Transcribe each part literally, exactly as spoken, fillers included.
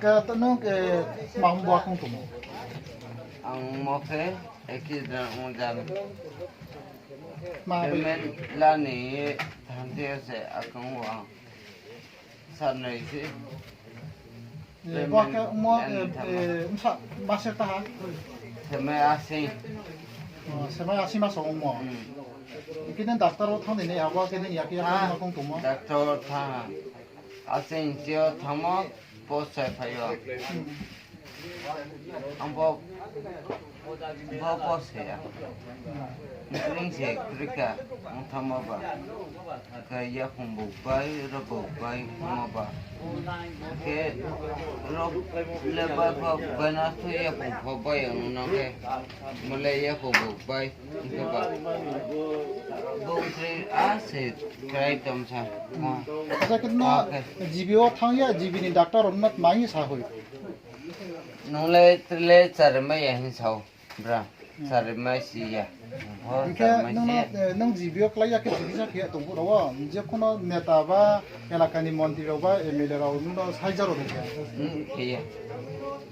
Khe to nung khe mang bo akong tongmo? Ang mo khe accident ong jam. Ma bai? Payment la ni thanti se akong wo ang. Sanai se. Bo khe mo, bsa, bsa taha? Semai asing. Semai asing ma song mo. Kini doctor wo thang di nai abo khe nini ya khe ya khe ma kong tongmo? Doctor thang. Asing tio thangmo, post sai phai o. Ang bo, bo post sai ya. Ning se krika, ang thangmo ba. Khe yaphung bo bai, ro bo bai, mo ba. Khe ro le bai pho, bai na thu yaphung pho bai ang no khe. Mo le yaphung bo bai, hing khe ba. Bo tre a se krai tom sa. Acha khe no G B wo thang ya, G B ni doctor rao no tma hing sa hoi? Nung le tre le charimai ya hing sao, bra. Charimai si ya. Hing khe nung no, nung G B wo klái ya khe chikitsa khe ya tong phuh rao wo, je kono neta ba, elaka ni montri rao ba, M L A rao nung no saija rao de khe? Khe ya.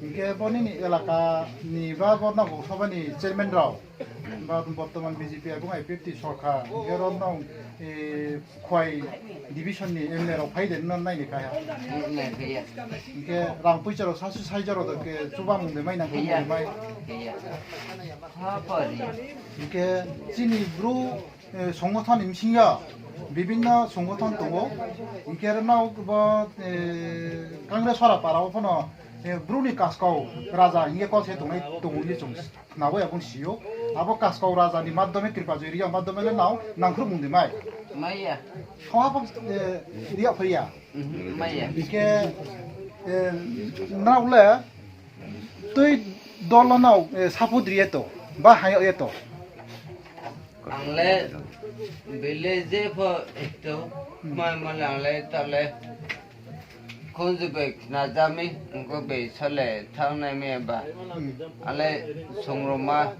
Hing khe bo nini elaka ni ba bo Nagaon Sabha ni chairman rao, ba bortoman B J P ebong I P F T sorkar, hing khe ro nung, Khowai division ni M L A rao phai de nung no nai ni kha ha? Hing khe rang poicha rao sasu saija rao de khe chubamung de mai nang khe mai. Hing khe chini Bru, songgothon ni bsing yo, bibinno songgothon tong ou. Hing khe ro nung bo, Kangresora para wo pho no, Bru ni kaskau raja hing ye kau se tongnai tong ou ye chung khna bo ya bung si ou. Abo kaskau raja ni madhyome, Kripajoy Reang madhyome le nao nangkhruhmung de mai? Mai ya. Khaha pho, ri yag phai ya. Hing khe, nrao le tui dol no nao, support ri ye tong, ba hang yag ye tong? Ang le village pho tong, mai ma le ang le taoh le khunju bai khna ja mi, ongkho bai sole thanng nai mi ba. Ang le songruma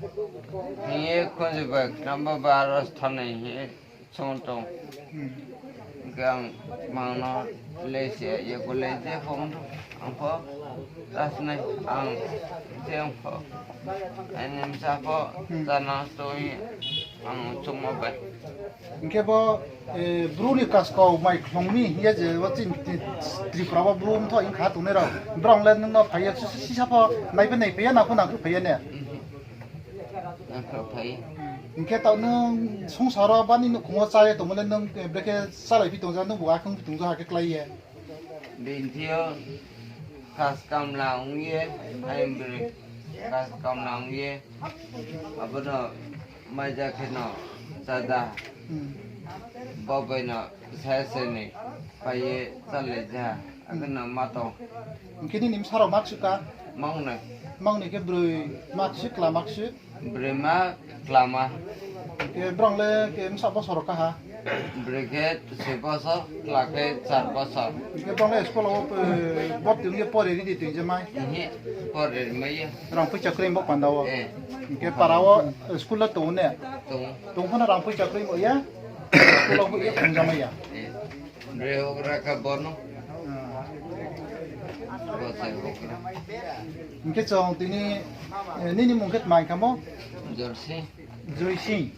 hing ye khunju bai khnama ba aro thanng nai hing ye song tong. Hing khe ang mang no le se ye college je pho ong tong, ang pho ta sinai, ang je ang pho, aini bsa pho chana tong ye ang chungmo bai. Hing khe bo, Bru ni kaskau mai khlong mi hing ye je bo chini Tripura wo Bru mthoh hing kha tongnai rao, brao le nung no phai ye sisa pho nai phe nai phai ya, nang pho nang khe phai ya ne? Hing khe taoh nung songsar wo ba ni nouhkhong wo chá ye tongmo le nung brekhe chálai phi tong ja, nungbu akhe ongphi tong ja ha khe klái ye? Bini thing yo kas kamla ong ye, aini broi kas kamla ong ye, abo no mai ja khe no chá da. Bo bai no sa se ni pai ye chálai ja, akhe no ma tong. Hing khe nini bsa rao ma ksu ka? Mang noi. Mang noi khe broi ma ksu, kla ma ksu? Broi ma, kla ma. Hing khe brao le khe bsa bosor rao kaha? Broi khe se bosor, kla khe char bosor. Hing khe brao le school wo, borti ong ye pore ri di tong je mai? Pore ri mai ya. Rang poicha kroi bo panda wo. Hing khe para wo school le tong ne? Tong pho no rang poicha kroi bo ya. School wo bo ye tongja mai ya. Broi houhgra kha bo no. Bo se houhgra. Hing khe chung tini, nini mung khe tma hing kha mo? Joysing. Joysing.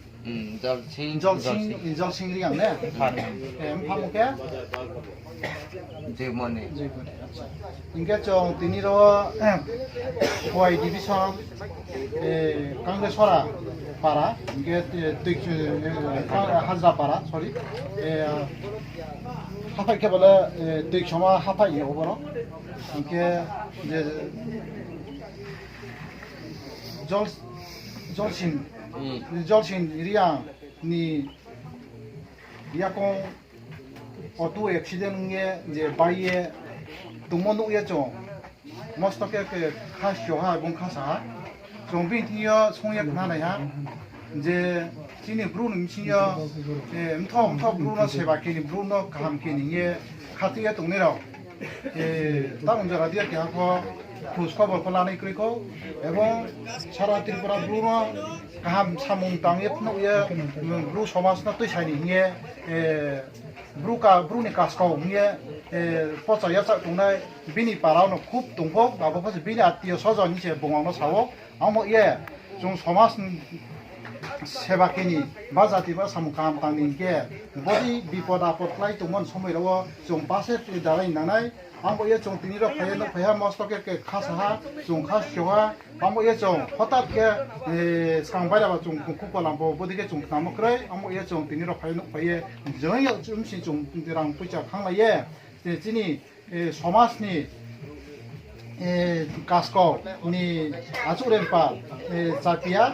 Joysing Reang ne? Mpha mung khe? Joymoni. Hing khe chung tini ro, Khowai division, Kangresora para, hing khe, Hajra para, sorry. Haphaih khe bo le, Tuiksoma haphaih hing yag ou boro. Hing khe je, Jolsin, Jolsin Reang ni yakoung auto accident ong ye je bai ye tongmo nuh ye chung. Mosto khe kha sio ha, bung kha sa ha. Chung bini thing yo song ye khna nai ha. Je chini Bru ni bsing yo, mthoh mthoh Bru no seba khe ni, Bru no kaham khe ni hing ye khathoih ye tongnai rao. Tang jora di keha pho khus khobor pho lanai kroi kho, ebong sara Tripura Bru no kaham samung tang ye phnuh ye, Bru somaj no tuisai ni hing ye, Bru ka, Bru ni kaskau hing ye, pocha yachak tongnai bini para no khub tong pho, abo pho se bini atiyo sojon hing se bung ang no sa ou. Amo ye chung somaj seba khe ni, ba jati ba samung kaham tang ni hing khe, bodi bipod apod klái tongmo ni somoi rao wo chung pase dalai nangnai. Abo ye chung tini rao phai ye nouh phai ha, mosto khe khe kha sa ha, chung kha sio ha. Abo ye chung hotat khe, skang baira ba chung khupo lam pho bodi khe chung khnamo kroi. Abo ye chung tini rao phai ye nouh phai ye, joi yag chumsi chung rang poicha khanglai ye, chini somaj ni kaskau ni achouh rengpa, Chapia,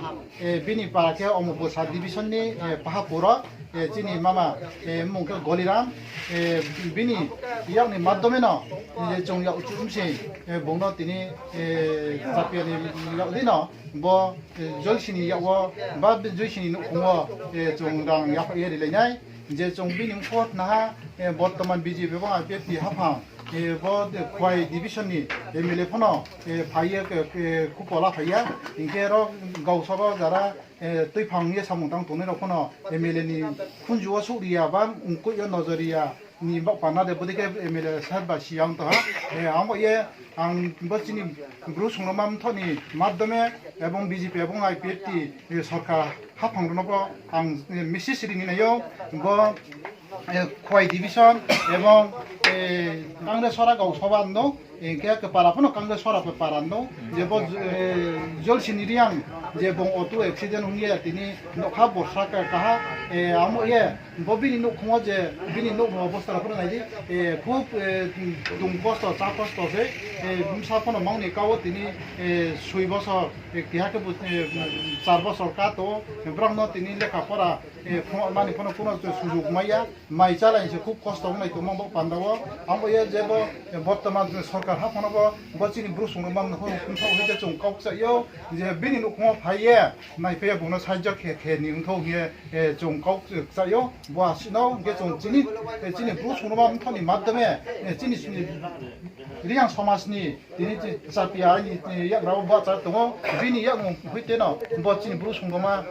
bini para khe Omopursa division ni Pahapur o, chini mama mmung khe Goliram, bini yak ni madhyome no je chung yak chumsi bung no tini Chapia ni yak di no bo Jolsi ni yak wo ba Jolsi ni nouhkhong wo chung rang yaphaih ye rilai nai. Je chung bini ongkho khna ha, bortoman B J P ebong I P F T haphang, bo Khowai division ni M L A pho no phai ye khupo la phai ya. Hing khe ro gausaba jara tuiphang ye samung tang tongnai rao pho no M L A ni khunju wo souh ri ya ba, ongkoih yo nojor ri ya ni baoh panda de, bodi khe M L A sir ba siyang tong ha. Abo ye ang bo chini Bru songrongma mthoh ni madhyome ebong B J P ebong I P F T sorkar haphang rao no pho ang message ri ni nai ou, bo Khowai division ebong Congress sora gausaba no, hing khe kpara pho no Congress sora kpara no, je bo Jolsi ni Reang je bung auto accident ong ye tini nougkha borsa ka kaha, amo ye bo bini nouhkhong wo je bini nouh ni obosta rao pho no nai di, khub tong kosto chá kosto se, bsa pho no mang ni ka wo tini soi bosor, keha khe bo char bosor ka tong, brao no tini lekha pora phnuh mani pho no kuno sujug mai ya, mai chálai se khub kosto onglai tongmo bo panda wo. Abo ye je bo bortoman sorkar haphang no bo, bo chini Bru songrongma no pho mthoh hoite chung kau kchai ou, je bini nouhkhong wo phai ye, naiphai ye bung no sahajyo khe khe ni ongthou hing ye chung kau kchai ou. Bo asi no hing khe chung chini Bru songrongma mthoh ni madhyome chini Reang somaj ni tini Chapia ni yagra wo bahcha tong ou, bini yakmung hoite no bo chini Bru songrongma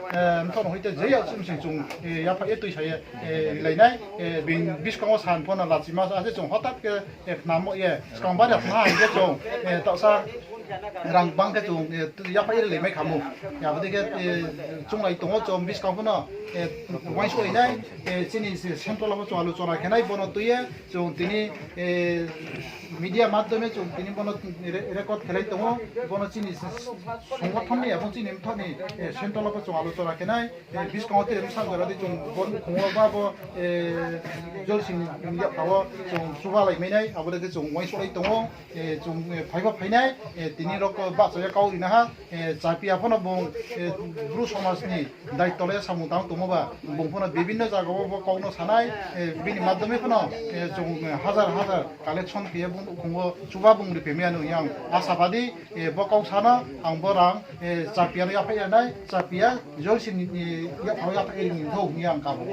mthoh no hoite je yak chumsi chung yaphaih ye tuisa ye rilai nai. Bini buskang wo san pho no lachima ase chung hotat khe khnamo ye skang baira khna hing khe chung taohsa rang bang khe chung yaphaih ye rilai mai kha mo. Abo dei khe chunglai tong ou chung buskang pho no uaingsouhlai nai, chini central wo pho chung alochona khe nai bo no tui ye chung tini media madhyome chung tini bo no record khelai tong ou, bo no chini songothon ni ebong chini mthoh ni central wo pho chung alochona khe nai, buskang wo tre bsa jora di chung bo nouhkhong wo ba bo Jolsi ni yakpha wo chung chubalai mai nai, abo dei khe chung uaingsouhlai tong ou, chung phai pho phai nai, tini rao bahcha ye kau ri na ha, Chapia pho no bung Bru somaj ni daityo le samung tang tongmo ba, bung pho no bibhinno zaga wo bo kau no sa nai, bini madhyome pho no chung hazar hazar collection khe ye bung nouhkhong wo chuba bung ri phaimai ya no hing ye ang asabadi, bo kau sa no ang bo rang Chapia no yaphaih ye nai, Chapia Jolsi ni yakpha wo yaphaih ye ri ni thou hing ye ang kabo.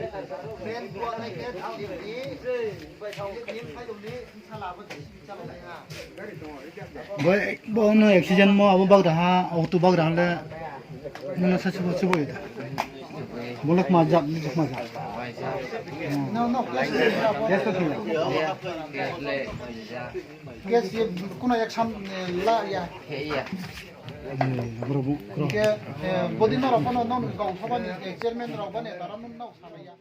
Bo, bo no accident mo abo bagraha, auto bagraha le, nung no sa sibo, sibo ita. Bo le kma jat, bo kma jat. Case to sini. Case ye kuno action la ya. Bro, bro. Hingkhe, bodi no rao pho no, nung gausaba ni chairman rao bani tara nung nao salai ya.